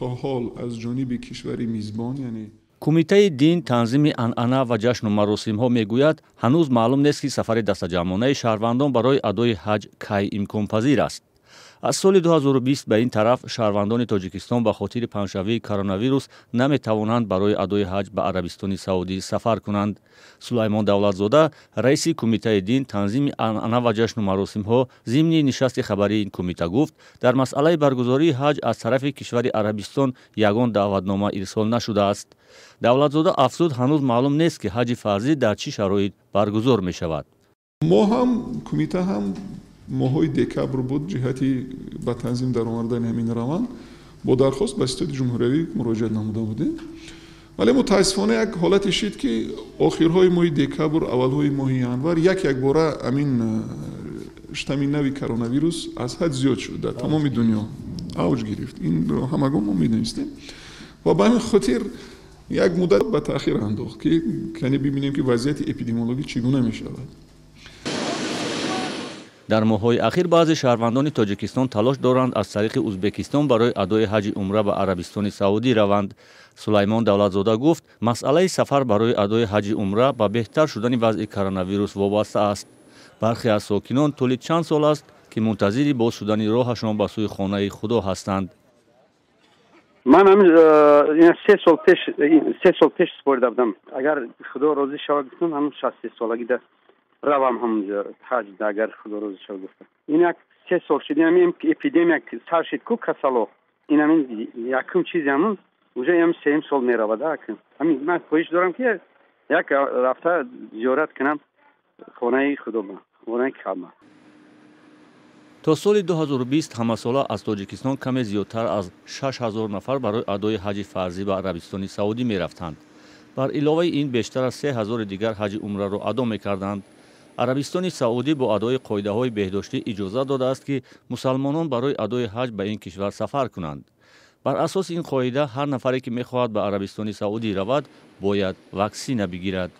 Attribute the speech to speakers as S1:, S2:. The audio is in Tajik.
S1: То ҳол аз ҷониби кишвари мизбон, яъне
S2: Кумитаи дин, танзими анъана ва ҷашну маросимҳо мегӯяд, ҳанӯз маълум нест, ки сафари дастаҷамъонаи шаҳрвандон барои адои ҳаҷ кай имконпазир аст. Аз соли 2020 ба ин тараф шаҳрвандони Тоҷикистон ба хотири паҳншавии коронавирус наметавонанд барои адои ҳаҷ ба Арабистони Саудӣ сафар кунанд. Сулаймон Давлатзода, раиси Кумитаи дин, танзими анъана ва ҷашну маросимҳо, зимни нишасти хабарии ин кумита гуфт, дар масъалаи баргузории ҳаҷ аз тарафи кишвари Арабистон ягон даъватнома ирсол нашудааст. Давлатзода афзуд, ҳанӯз маълум нест, ки ҳаҷи фарзӣ дар чӣ шароит баргузор мешавад.
S1: Мо ҳам, кумита ҳам моҳҳои декабр буд, ҷиҳати ба танзим даровардани ҳамин раванд бо дархост ба Ситоди ҷумҳуриявӣ муроҷиат намуда будем, вале мутаассифона як ҳолате шид, ки охирҳои моҳи декабр, аввалҳои моҳи январ як якбора ҳамин штамми нави коронавирус аз ҳад зиёд шуд, дар тамоми дунё авҷ гирифт. Инро ҳамагон мо медонистем ва ба ҳамин хотир як муддат ба таъхир андохт, ки яъне бибинем, ки вазъияти эпидемиологӣ чӣ гуна мешавад.
S2: Дар моҳҳои ахир баъзе шаҳрвандони Тоҷикистон талош доранд аз тариқи Узбекистон барои адои ҳаҷи умра ба Арабистони Саудӣ раванд. Сулаймон Давлатзода гуфт, масъалаи сафар барои адои ҳаҷи умра ба беҳтар шудани вазъи коронавирус вобаста аст. Бархе аз сокинон тӯли чанд сол аст, ки мунтазири боз шудани роҳашон ба сӯи хонаи Худо ҳастанд.
S3: Ман ҳамин 3 сол пеш, 3 сол пеш супорида будам. Агар Худо розӣ шавад, гуфтам, ҳамин 63 солагида равам ҳамунҷо ҳаҷ, агар Худо розӣ шавад, гуфта. Ин як 3 сол шуд, ҳамин эпидемия сар шид ку, касало, ин ҳамин якум чизи ҳамун уже ҳам сеюм сол меравад. Ҳамин ман хоҳиш дорам, ки як рафта зиёрат кунам хонаи Худо, хонаи Каъба.
S2: То соли 2020 ҳамасола аз Тоҷикистон каме зиёдтар аз 6000 нафар барои адои ҳаҷи фарзӣ ба Арабистони Саудӣ мерафтанд. Бар иловаи ин бештар аз 3000 дигар ҳаҷи умраро адо мекарданд. Арабистони Саудӣ бо адои қоидаҳои беҳдоштӣ иҷозат додааст, ки мусалмонон барои адои ҳаҷ ба ин кишвар сафар кунанд. Бар асоси ин қоида ҳар нафаре, ки мехоҳад ба Арабистони Саудӣ равад, бояд ваксина бигирад.